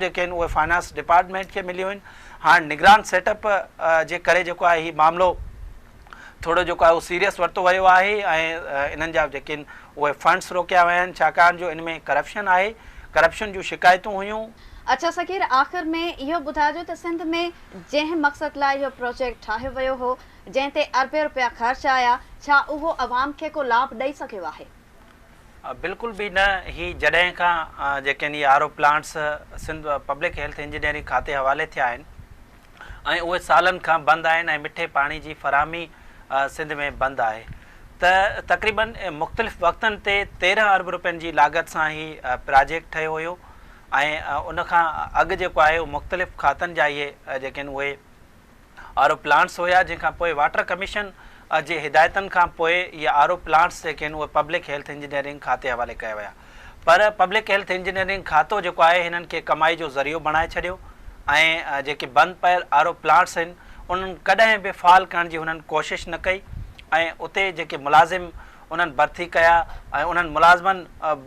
جيڪي آهن اهي فائنانس ڊپارٽمينٽ کي مليون آهن. هاڻ نگران سيٽ اپ جي ڪري جيڪو آهي هي معاملو ٿورو جيڪو آهي اهو سيريس ورتو ويو آهي ۽ انهن جا جيڪي آهن اهي فنڊس روڪيا ويا آهن ڇاڪاڻ جو ان ۾ ڪرپشن آهي، ڪرپشن جون شڪايتون هيون. اڇا صغير آخر ۾ اهو ٻڌائجو ته سنڌ ۾ جنهن مقصد لاء اهو پروجيڪٽ ٺاهيو ويو هو جنهن تي اربين روپيا خرچ آيا ڇا اهو عوام کي ڪو لاڀ ڏئي سگهيو آهي؟ بلڪل به نه، هي جڏهن کان جيڪي آهن اهي R O plants Sindh public health engineering کاتي حوالي ٿيا آهن ۽ اهي سالن کان بند آهن ۽ مٺي پاڻي جي فراهمي سنڌ ۾ بند آهي ته تقريبن مختلف وقتن تي 13 ارب روپين جي لاڳت سان هي پراجيڪٽ ٺهيو هيو ۽ ان کان اڳ جيڪو آهي اهو مختلف کاتن جا اهي جيڪي آهن اهي آر او پلانٽس هيا جنهن کان پوء واٽر ڪميشن جي هدايتن کان پوء اهي آر او پلانٽس جيڪي آهن اهي پبلڪ هيلٿ انجنيئرنگ کاتي حوالي ڪيا ويا پر پبلڪ هيلٿ انجنيئرنگ کاتو جيڪو آهي هنن کي ڪمائي جو ذريعو بڻائي ڇڏيو ۽ جيڪي بند پيل آر او پلانٽس آهن انهن ڪڏهن به فعال ڪرڻ جي هنن ڪوشش نه ڪئي ۽ اتي جيڪي ملازم انهن ڀرتي ڪيا ۽ انهن ملازمن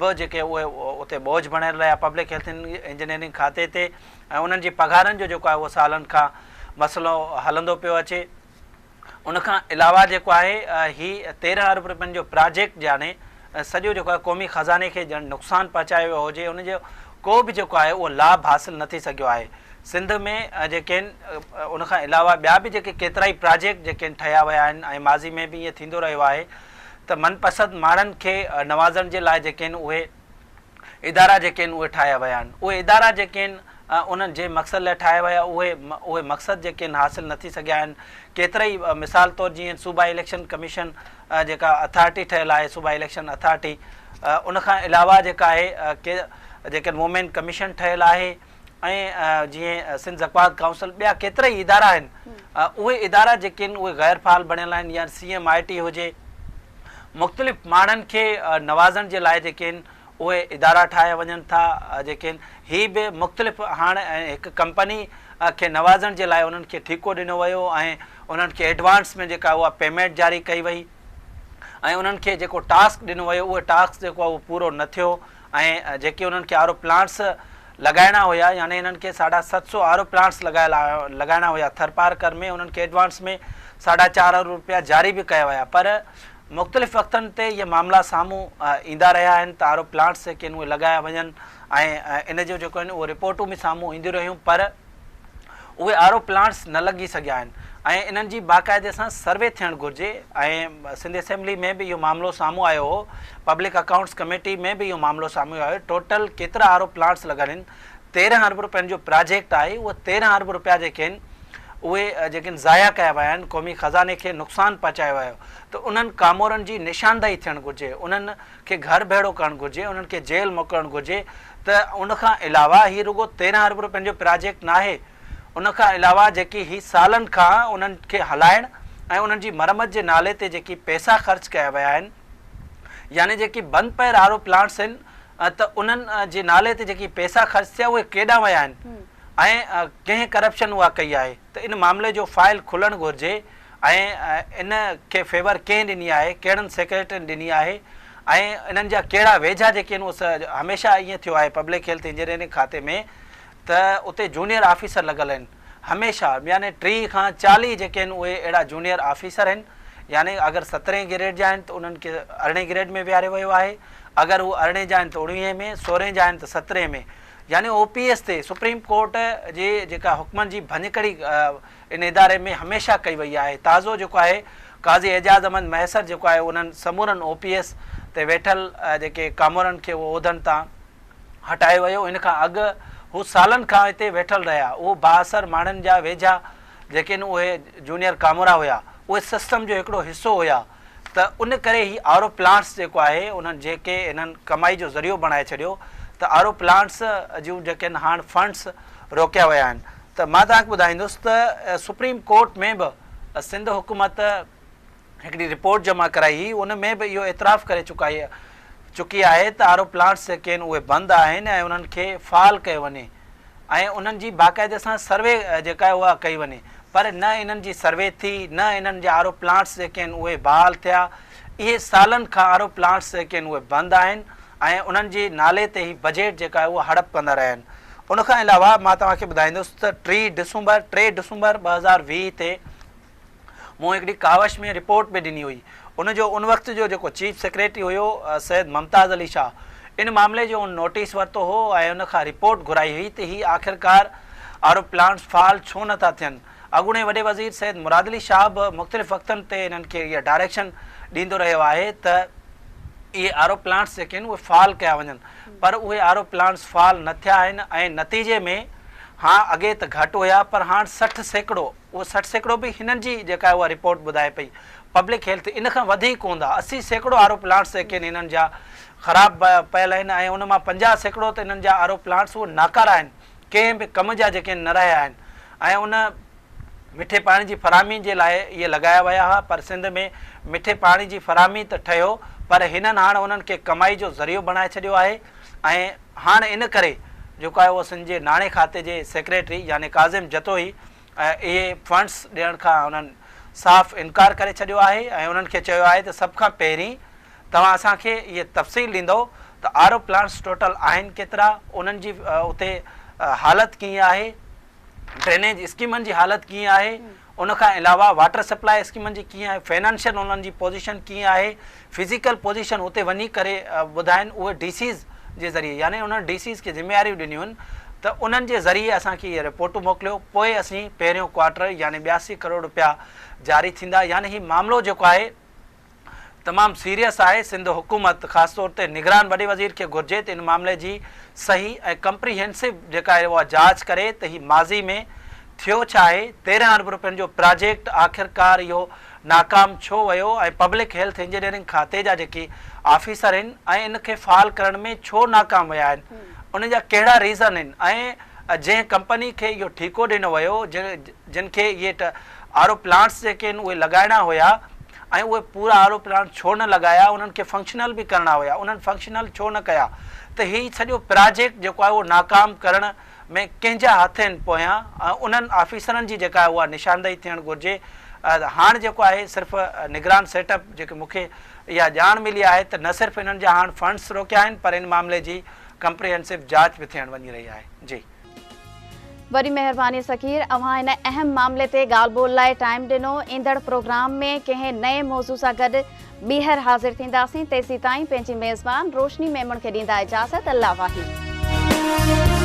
به جيڪي اهي اتي بوجهه بڻيل رهيا پبلڪ هيلٿ انجنيئرنگ کاتي تي ۽ انهن جي پگهارن جو جيڪو آهي اهو سالن کان مسئلو هلندو پيو اچي. ان کان علاوه جيڪو آهي هي 13 ارب روپين جو پراجيڪٽ يعني سڄو جيڪو آهي قومي خزاني کي ڄڻ نقصان پهچايو ويو هجي ان جو ڪو به جيڪو آهي اهو لاڀ حاصل نه ٿي سگهيو آهي. سنڌ ۾ جيڪي آهن ان کان علاوه ٻيا به جيڪي ڪيترائي پراجيڪٽ جيڪي آهن ٺهيا ويا آهن ۽ ماضي ۾ به ائين ٿيندو رهيو آهي ته من پسند ماڻهن کي نوازڻ جي لاء جيڪي آهن اهي ادارا جيڪي آهن اهي ٺاهيا ويا آهن اهي ادارا جيڪي آهن انهن جنهن مقصد لاء ٺاهيا ويا اهي اهي مقصد جيڪي آهن حاصل نه ٿي سگهيا آهن ڪيترائي مثال طور جيئن صوبائي اليڪشن ڪميشن جيڪا اٿارٽي ٺهيل آهي صوبائي اليڪشن اٿارٽي ان کان علاوه جيڪا آهي جيڪي وومين ڪميشن ٺهيل آهي ۽ جيئن سنڌ زڪوات ڪائونسل ٻيا ڪيترائي ادارا آهن اهي ادارا جيڪي آهن اهي غير فعال بڻيل آهن يا سي ايم I ٽي هجي مختلف ماڻهن کي نوازڻ جي لاء جيڪي آهن اهي ادارا ٺاهيا وڃن ٿا جيڪي آهن هي به مختلف هاڻ هڪ ڪمپني کي نوازڻ جي لاء انهن کي ٺيڪو ڏنو ويو ۽ انهن کي ايڊوانس ۾ جيڪا اها پيمينٽ جاري ڪئي وئي ۽ انهن کي جيڪو ٽاسڪ ڏنو ويو اهو ٽاسڪ جيڪو آهي اهو پورو نه ٿيو ۽ جيڪي انهن کي آر او پلانٽس لڳائڻا هيا يعني انهن کي ساڍا ست سو آر او پلانٽس لڳائڻا هيا ٿرپارڪر ۾ انهن کي ايڊوانس ۾ ساڍا چار ارب روپيا جاري به ڪيا ويا پر مختلف وقتن تي اهي معاملا سامهون ايندا رهيا آهن ته آر او پلانٽس جيڪي آهن اهي لڳايا وڃن ۽ ان جو جيڪو آهن اهو رپورٽون به سامهون اينديون رهيون پر اهي آر او پلانٽس نه لڳي سگهيا آهن ۽ انهن جي باقاعدي سان سروي ٿيڻ گهرجي ۽ سنڌ اسيمبلي ۾ به اهو معاملو سامهون آيو هو پبلڪ اڪائونٽس ڪميٽي ۾ به اهو معاملو سامهون آيو ٽوٽل ڪيترا آر او پلانٽس لڳل آهن 13 ارب روپين جو پراجيڪٽ آهي اهي 13 ارب روپيا جيڪي آهن اهي جيڪي آهن ضايع ڪيا ويا آهن قومي خزاني کي نقصان پهچايو ويو ته انهن ڪامورن جي نشاندهي ٿيڻ گهرجي انهن کي گهر ڀيڙو ڪرڻ گهرجي، انهن کي جيل موڪلڻ گهرجي ته ان کان علاوه هي رڳو 13 ارب روپين جو پراجيڪٽ ناهي، ان کان علاوه جيڪي هي سالن کان انهن کي هلائڻ ۽ انهن جي مرمت جي نالي تي جيڪي پئسا خرچ ڪيا ويا آهن يعني جيڪي بند پيل آر او پلانٽس آهن ته انهن جي نالي تي جيڪي پئسا خرچ ٿيا اهي ڪيڏانهن ويا آهن ۽ ڪنهن ڪرپشن اها ڪئي آهي. ته ان معاملي جو فائل کلڻ گهرجي ۽ ان کي فيور ڪنهن ڏني آهي، ڪهڙن سيڪريٽرين ڏني آهي ۽ انهن جا ڪهڙا ويجها جيڪي آهن اهو هميشه ائين ٿيو آهي پبلڪ هيلٿ انجنيئرنگ کاتي ۾ ته اتي جونيئر آفيسر لڳل آهن هميشه يعني 30 کان 40 جيڪي آهن اهي اهڙا جونيئر آفيسر آهن يعني اگر سترهين گريڊ جا آهن ته انهن کي ارڙهين گريڊ ۾ ويهاريو ويو آهي اگر هو ارڙهين جا آهن ته اڻويهين ۾ سورهين جا آهن ته سترهين ۾ يعني او پي ايس تي سپريم ڪورٽ جي جيڪا حڪمن جي ڀڃڪڙي ان اداري ۾ هميشه ڪئي وئي آهي تازو جيڪو آهي قاضي اعجاز احمد مهيسر جيڪو آهي انهن سمورن او پي ايس تي ويٺل جيڪي ڪامورن کي اهو عهدن تان هٽايو ويو ان کان اڳ هو سالن کان هتي ويٺل رهيا اهو بااثر ماڻهن جا ويجها جيڪي آهن اهي جونيئر ڪامورا هيا اهي سسٽم جو هڪڙو حصو هيا ته ان ڪري هي آر او پلانٽس جيڪو آهي انهن جيڪي انهن ڪمائي جو ذريعو بڻائي ڇڏيو ته آر او پلانٽس جون جيڪي آهن هاڻ فنڊس روڪيا ويا آهن ته مان توهان کي ٻڌائيندس ته سپريم ڪورٽ ۾ به سنڌ حڪومت هڪڙي رپورٽ جمع ڪرائي هئي ان ۾ به اهو اعتراف ڪري چڪائي چڪي آهي ته آر او پلانٽس جيڪي آهن اهي بند آهن ۽ انهن کي فعال ڪيو وڃي ۽ انهن جي باقاعدي سان سروي جيڪا آهي اها ڪئي وڃي پر نه انهن جي سروي ٿي نه انهن جا آر او پلانٽس جيڪي آهن اهي بحال ٿيا اهي سالن کان آر او پلانٽس جيڪي آهن اهي بند آهن ۽ انهن جي نالي تي هي بجيٽ جيڪا آهي اها هڙپ ڪندا رهيا آهن ان کان علاوه مان توهان کي ٻڌائيندس ته ٽي ڊسمبر ٽي ڊسمبر 2020 تي مون هڪڙي ڪاوش ۾ رپورٽ به ڏني هئي ان جو ان وقت جو جيڪو چيف سيڪريٽري هيو سيد ممتاز علي شاهه ان معاملي جو ان نوٽيس ورتو هو ۽ ان کان رپورٽ گهرائي هئي ته هي آخرڪار آر او پلانٽس فعال ڇو نه ٿا ٿين اڳوڻي وڏي وزير سيد مراد علي شاهه به مختلف وقتن تي انهن کي اها ڊائريڪشن ڏيندو رهيو آهي ته اهي آر او پلانٽس جيڪي آهن اهي فعال ڪيا وڃن پر اهي آر او پلانٽس فعال نه ٿيا آهن ۽ نتيجي ۾ هاڻ اڳي ته گهٽ هيا پر هاڻ 60% اهو 60% به هنن جي جيڪا اها رپورٽ ٻڌائي پئي پبلڪ هيلٿ ان کان وڌيڪ هوندا 80% آر او پلانٽس جيڪي آهن انهن جا خراب پيل آهن ۽ ان مان 50% ته انهن جا آر او پلانٽس اهي ناڪارا آهن ڪنهن به ڪم جا جيڪي نه رهيا آهن ۽ ان مٺي پاڻي جي فراهمي جي لاء اهي لڳايا ويا هئا پر سنڌ ۾ مٺي پاڻي جي فراهمي ته ٺهيو پر هنن هاڻ انهن کي ڪمائي جو ذريعو بڻائي ڇڏيو آهي ۽ هاڻ ان ڪري جيڪو آهي اهو سنڌ جي ناڻي کاتي جي سيڪريٽري يعني ڪاظم جتوئي اهي فنڊس ڏيڻ کان انهن صاف انڪار ڪري ڇڏيو آهي ۽ انهن کي چيو آهي ته سڀ کان پهرين توهان اسان کي اهي تفصيل ڏيندؤ ته آر او پلانٽس ٽوٽل آهن ڪيترا، انهن جي اتي حالت ڪيئن آهي، ڊرينيج اسڪيمن جي حالت ڪيئن آهي، ان کان علاوه واٽر سپلاء اسڪيمن جي ڪيئن آهي، فنانشل انهن جي پوزيشن ڪيئن آهي، فزيڪل پوزيشن اتي وڃي ڪري ٻڌائين، اهي ڊي سيز جي ذريعي يعني انهن ڊي سيز کي ذميواريون ڏنيون آهن ته انهن جي ذريعي اسان کي اهي رپورٽون موڪليو، پوء اسين پهريون ڪوارٽر يعني 82 ڪروڙ رپيا جاري ٿيندا، يعني هي معاملو جيڪو آهي. تمام سيريس آهي، سنڌ حڪومت خاص طور تي نگران وڏي وزير کي گهرجي ته ان معاملي جي صحيح ۽ ڪمپريهينسو جيڪا آهي اها جاچ ڪري ته هي ماضي ۾ ٿيو ڇا آهي، 13 ارب روپين جو پراجيڪٽ آخرڪار اهو ناڪام ڇو ويو ۽ پبلڪ هيلٿ انجنيئرنگ کاتي جا جيڪي آفيسر آهن ۽ ان کي فعال ڪرڻ ۾ ڇو ناڪام ويا آهن ان جا ڪهڙا ريزن آهن ۽ جنهن ڪمپني کي اهو ٺيڪو ڏنو ويو جن کي اهي آر او پلانٽس جيڪي آهن اهي لڳائڻا هيا ۽ اهي پورا آر او پلانٽ ڇو نه لڳايا انهن کي فنڪشنل به ڪرڻا هيا انهن فنڪشنل ڇو نه ڪيا ته هي سڄو پراجيڪٽ جيڪو آهي اهو ناڪام ڪرڻ ۾ ڪنهن جا هٿ آهن پويان انهن آفيسرن جي جيڪا آهي اها نشاندهي ٿيڻ گهرجي هاڻ جيڪو آهي صرف نگران سيٽ اپ جيڪي مون کي اها ڄاڻ ملي آهي ته نه صرف انهن جا هاڻ فنڊس روڪيا آهن پر ان معاملي جي ڪمپريهنسو جاچ به ٿيڻ وڃي رهي آهي جي. وڏي مهرباني سکير اوهان هن اهم معاملي تي ڳالهه ٻولهه لاء ٽائيم ڏنو ايندڙ پروگرام ۾ ڪنهن نئين موضوع سان گڏ ٻيهر حاضر ٿينداسين تيسيتائين پنهنجي ميزبان روشني ميمڻ کي ڏيندا اجازت الله واهي.